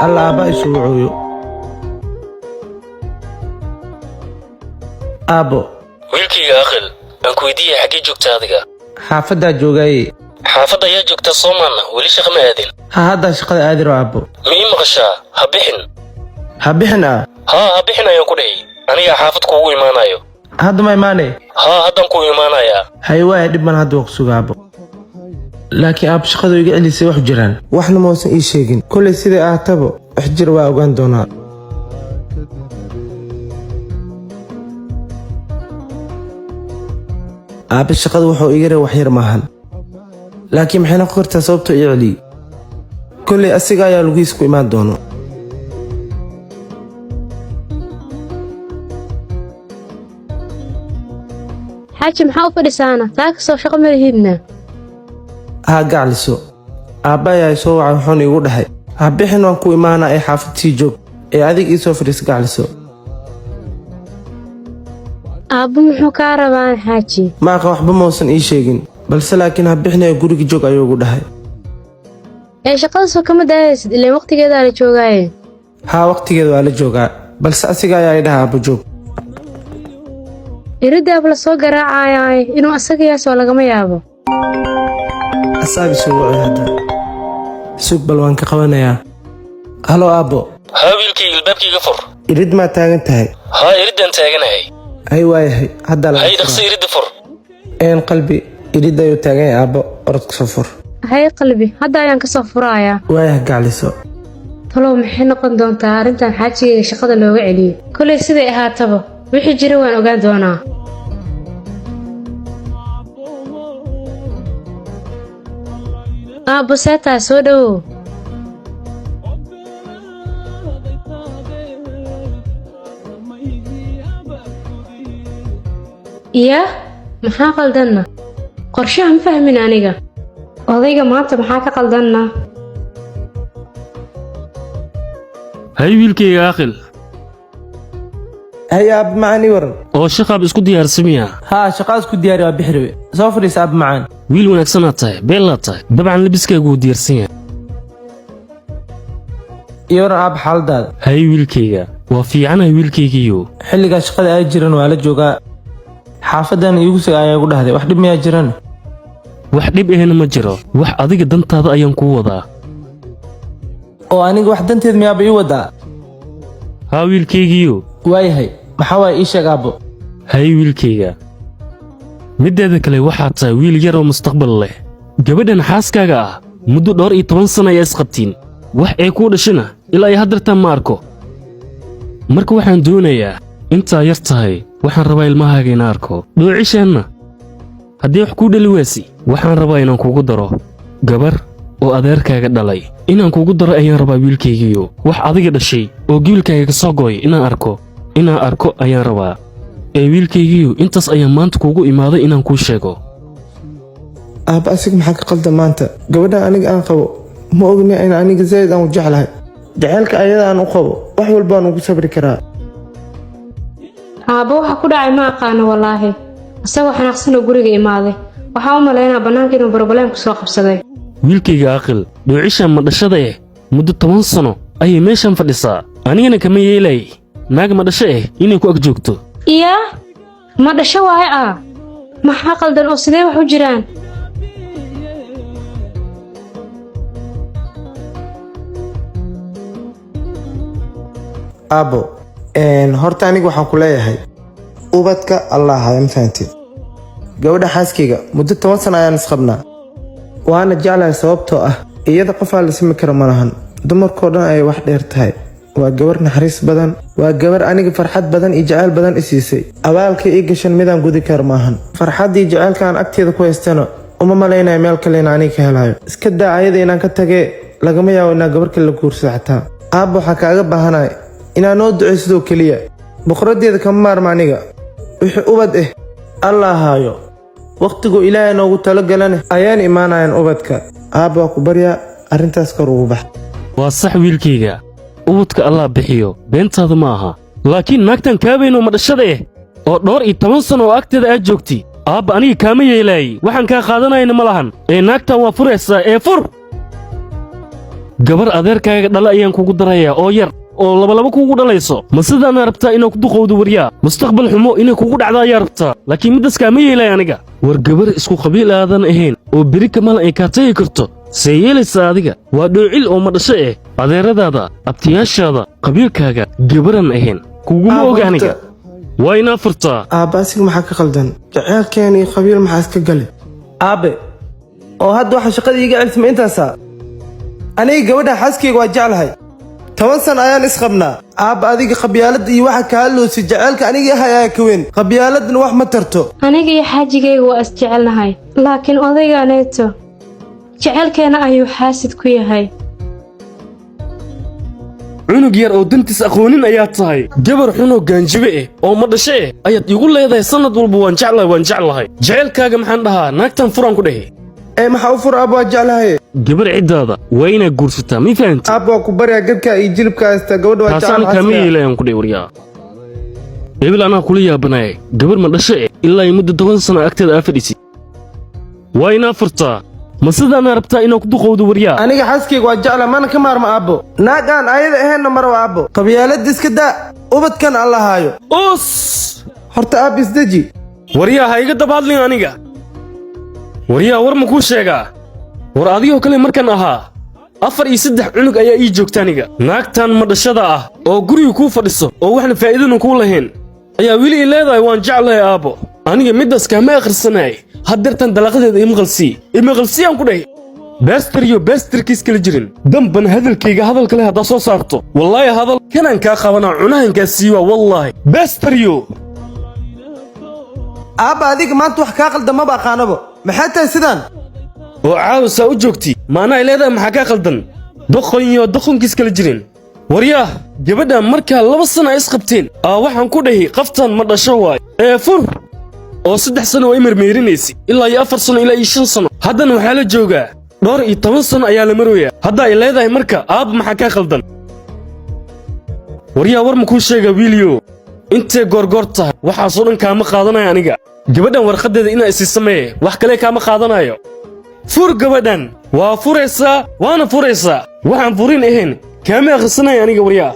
Alla, aabba isugu cooyo. Aabbo. Wiilkayga Aqil, aan ku weydiiyey, xaggee joogta adiga? Xaafaddaa joogaaye. Xaafadda ayaa joogta soomaana? Weli shaqa ma aadin? Ha, haddaa shaqada aadiro, aabbo. Ma ii maqashaa? Ha bixin. Ha bixin ah? Haa, ha bixin ayaan ku dhahay. Anigaa xaafad kuugu imaanayo. Hadda ma imaane? Haa, haddaan kuu imaanayaa. Hay waaya, dhib man, hadda waa ku suga, aabbo. Laakiin aabbo, shaqadu iga celisay wax jiraan, waxna mausan ii sheegin. Kolay siday ahaataba, wax jir waa ogaan doonaa. Aabbe shaqada wuxuu iga reeb wax yar maahan, laakiin maxay noqon kartaa sababtoo ii celiyey? Kolay asiga ayaa lugihiis ku imaan doono. Xaaji, maxaa u fadhisaana? Taa kasoo shaqo ma lihidna? Haa gacliso, aabba ayaa soo wacay, wuxuuna iigu dhahay ha bixin, waan ku imaanaa ee xaafad sii joog ee adig ii soo fadhiis, gacliso. Aabbo muxuu kaa rabaan, xaaji? Ma aqan, waxba mausan ii sheegin, balse laakiin ha bixin ee guriga joog ayuu igu dhahay. Ee shaqada soo kama daahaysid, ileen waqtigeedaa la joogaaye. Haa, waqtigeeda waa la joogaa, balse asiga ayaa i dhaha aabbo joog. Iridaab la soo garaacayaaye, inuu asaga yaasoo lagama yaabo. Asaabi soo wacay hadda, sug bal, waan ka qabanayaa. Halo, aabbo. Haa wiilkayga, albaabkayga fur. Irid maa taagan tahay? Haa, iriddaan taaganahay. Hay waayahay, hadda laga Hay, dhaqso, iridda fur. Een qalbi, irid ayuu taagan yahay aabbo, orod kasoo fur. Hay qalbi, hadda ayaan kasoo furayaa. Waayah gacliso. Talow maxay noqon doontaa arrintan xaajigayga shaqada looga celiyey? Kolay siday ahaataba, wixii jira waan ogaan doonaa. Aabbo, seetaa? Soo dhowow. Iyaa, maxaa qaldanna? Qorshaha ma fahmin aniga. Odayga maanta maxaa ka qaldanna? Hay wiilkayga Aqil. Hay aabba macaan, ii waran. Oo shaqaab isku diyaarsamiya? Haa, shaqaa isku diyaari, waa bixi rabe. Soo fadhiis, aabba macaan. Wiil wanaagsanaad tahay, beellaad tahay, dabcan labiskaagu wuu diyaarsan yahay. Ii waran aabba, xaaladaada? Hay wiilkayga, waa fiicanahay wiilkaygiiyo. Xilligaa shaqada ay jiran waa la joogaa, xaafaddan iigu sug ayaa igu dhahday. Wax dhib miyaa jiran? Wax dhib ahna ma jiro, wax adiga dantaada ayaan kuu wadaa. Oo aniga wax danteed miyaaba ii wadaa? Haa wiilkaygiiyo. Waayahay, maxaa waaya? Ii sheeg, aabbo. Hay wiilkayga, middeeda kale waxaad tahay wiil yar oo mustaqbal leh. Gabadhan xaaskaaga ah muddo dhowr iyo toban sana ayaa isqabtiin, wax ay kuu dhashana ilaa ay haddartaan ma arko. Marka waxaan doonayaa, intaa yar tahay, waxaan rabaa ilmahaaga ina arko. Dhoocisheenna haddii wax kuu dhali waasi, waxaan rabaa inaan kugu daro gabar oo adeerkaaga dhalay. Inaan kugu daro ayaan rabaa wiilkaygiiyo. Wax adiga dhashay oo gibilkaaga ka soo gooy inaan arko, inaan arko ayaan rabaa. Ee wiilkaygiiyo, intaas ayaan maanta kuugu imaaday inaan kuu sheego. Aabba, asiga maxaa ka qaldan maanta? Gabadhan aniga aan qabo ma ogni in aniga zaa'id aan u jeclahay. Jaceylka ayada aan u qabo wax walbaan ugu sabri karaa. Aabbo waxa ku dhacay ma aqaano wallaahi. Isagoo xanaaqsanoo guriga imaaday. Waxaa u malaynaa bannaanka inuu broblem ku soo qabsaday. Wiilkayga Aqil, dhoocishan madhashada eh muddo 10 sano ayay meeshan fadhisaa. Anigana kama yeelay naag madhasho eh inay ku ag joogto. Iyaa, ma dhasho waaye ah? Maxaa qaldan oo sidee wax u jiraan? Aabbo, horta aniga waxaan ku leeyahay ubadka Allah haya, ma fahanteen? Gabadha xaaskayga muddo 10 sano ayaan isqabnaa, waana jeclahay, sababtoo ah iyada qofaa la simi kara ma lahan. Dumarkoo dhan ayay wax dheer tahay. Waa gabar naxariis badan, waa gabar aniga farxad badan iyo jacayl badan i siisay. Abaalka ii gashan midaan gudi kara maahan. Farxaddii jacaylka aan agteeda ku haystana uma malaynayo meel kale in aniga ka helayo. Iska daa ayada inaan ka tagee, lagama yaabo inaan gabar kale la guursado xataa. Aabba, waxaa kaaga baahanay inaa noo ducaysidoo keliya. Boqoraddeeda kama maarma aniga. Wixii ubad eh Allah haayo, wakhtiguu Ilaahay noogu talagalane ayaan imaanayaan ubadka. Aabba, waa ku baryaa, arrintaas kor ugu bax. Waa sax wiilkayga, ubadka Allah bixiyo, beentaada ma aha. Laakiin naagtan kaabaynoo madhashada eh oo dhowr iyo toban sano oo agteeda aad joogtay, aabba aniga kaama yeelaayey. Waxaan kaa qaadanayna ma lahan. Ee naagtan waa furaysaa, ee fur. Gabar adeerkaaga dhala ayaan kugu darayaa oo yar oo labalaba kuugu dhalayso. Ma sidaana rabtaa inaa ku duqowdo, waryaa? Mustaqbal xumo inay kugu dhacdo ayaa rabtaa, laakiin middas kaama yeelay aniga. War gabar isku qabiil aadan ahayn oo beri kamalan ay kaa tagi karto, see yeelaysaa adiga? Waa dhoocil oo ma dhasho eh. Adeeradaada, abtiyaashaada, qabiilkaaga gabaran ahayn kuguma Aabba, oga aniga. Waa inaa furtaa. Aabba, asiga maxaa ka qaldan? Jaceylkeena iyo qabiil maxaa iska gale, aabe? Oo hadda waxa shaqada iiga celisma intaasa? Aniga gabadha xaaskeyga waa jeclahay, 10 sano ayaan isqabnaa. Aabba, adiga qabyaaladda iyo waxa kaa loosay jaceylka aniga ah ayaa ka weyn, qabyaaladna wax ma tarto. Aniga iyo xaajigayga waa isjecelnahay, laakiin odayganeeto jecelkeena ayuu xaasid ku yahay. Cunug yar oo dantiis aqoonin ayaa tahay. Gabar xunoo gaanjibe eh oo ma dhashe eh ayaad igu leedahay sannad walba waan jeclahay, waan jeclahay. Jaceylkaaga maxaan dhahaa? Naagtan furaan ku dhehe. Ee maxaa u fur, aabba? Waa jeclahay. Gabar ciddaada waa inaad guursataa, mi fahanti? Aabba, waa ku baryaa, gadkaa iyo jilibka haysta. Gabadha waa Taasaan jecel kaama xaaskeyga. yeelayaan ku dhehe. Waryaa hebel, anaa kula yaabanaaye. Gabar ma dhashe eh ilaa iyo muddo 10 sano agteeda aa fadhisid, waa inaa furtaa. Ma sidaana rabtaa inaa ku duqowdo, waryaa? Aniga xaaskeyga waa jecla, mana ka maarma, aabbo. Naag aan ayada ahaynna maraw. Aabbo, qabyaaladda iska daa, ubadkan alla haayo. Us. Horta aabba, isdeji. Waryaa, ha iga daba hadlin aniga. Waryaa, war ma kuu sheegaa? War adigoo kale markaan ahaa, afar iyo saddex cunug ayaa ii joogta aniga. Naagtan madhashada ah oo guriga kuu fadhiso oo waxna faa'iidana kuu lahayn ayaa weli i leedahay waan jeclahay, aabbo. Aniga middaas kaama akhrisanaay. Haddeertan dalaaqadeeda imaqalsii, imaqalsii aan ku dhahay. Beester iyo beestarkiis kala jirin damban hadalkayga hadal kale haddaa soo saarto, wallaahi hadal kanaan kaa qabanaa, cunahankaa siiwaa, wallaahi beestaryo. Aabba, adiga maanta wax kaa qaldan maba aqaanabo. Maxay tahay sidaan? Oo caawisaa u joogti maanaa ay leedahay maxaa kaa qaldan? Doqon iyo doqonkiis kala jirin. Waryaah, gabadhan markaa 2 sana ay isqabteen aa waxaan ku dhahi qaftan ma dhasho waay ee fur, oo 3 sano waa i mermeerinaysa, ilaa iyo 4 sano, ilaa iyo 5 sano. Haddana waxaa la joogaa dhowr iyo toban sano ayaa la marooyaa. Hadda ay leedahay marka, aabba, maxaa kaa qaldan? Waryaa, war ma kuu sheega, wiiliyo? Intay goorgoor tahay waxaasoo dhan kaama qaadanayo aniga. Gabadhan warqaddeeda inaa isi sameeye, wax kale kaama qaadanayo. Fur gabadhan, waa furaysaa, waana furaysaa. Waxaan furin ahayn kaama akhrisanayo aniga, waryaa.